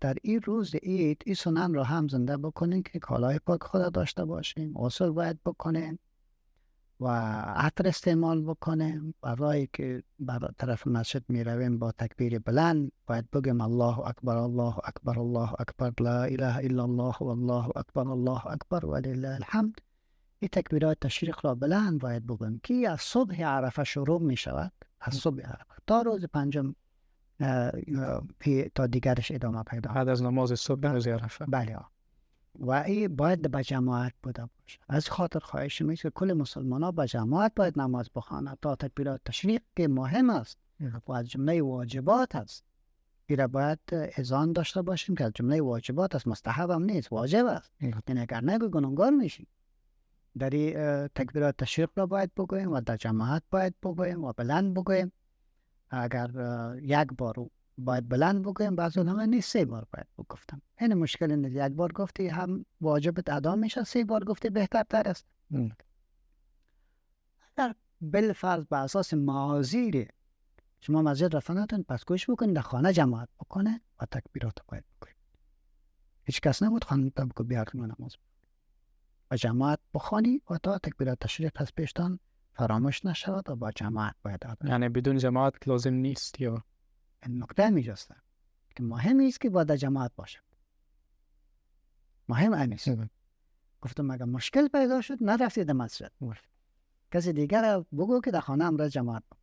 در این روز عید این سنن را هم زنده بکنیم که کالای پاک خود داشته باشیم، غسل باید بکنیم و عطر استعمال بکنیم. برای که بر طرف مسجد می رویم با تکبیر بلند باید بگیم الله اکبر، الله اکبر، الله اکبر، لا اله الا الله و الله اکبر، الله اکبر ولله الحمد. این تکبیرات تشریق را بلند باید بگیم که از صبح عرفه شروع می شود، از صبح عرفه تا روز پنجم تا دیگرش ادامه پیدا. بعد از نماز صبح روز عرفه. بله. و این باید به جماعت بوده باشه. از خاطر خواهش میشه که کل مسلمان ها به جماعت باید نماز بخوانند تا تکبیرات تشریق که مهم است و از جمله واجبات است. این باید اذعان داشته باشیم که از جمله واجبات است، مستحب هم نیست، واجب است. یعنی اگر نگو گناهگار میشی. در این تکبیرات تشریق را باید بگوییم و در جماعت باید بگوییم و بلند بگوییم. اگر یک بار باید بلند بگویم، بعض علما نیست 3 بار باید بگفتم. این مشکل نیست، یک بار گفتی هم واجب ادا میشه، 3 بار گفتی بهتر تر است. اگر بالفرض به اساس معاذیر شما مسجد رفتن نتونید، پس گوش بکنید در خانه جماعت بکنه و تکبیرات باید بکنید. هیچ کس نبود خانه تا بگو بیارتون نماز و جماعت بخوانی و تا تکبیرات تشریق از پیشتان فراموش نشود و با جماعت باید ادا. یعنی بدون جماعت لازم نیست یا؟ این نکته میجسته که مهم است که باید جماعت باشد. مهم این است. گفتم اگر مشکل پیدا شد نرفتید مسجد، کسی دیگر بگو که در خانه امروز جماعت بکن.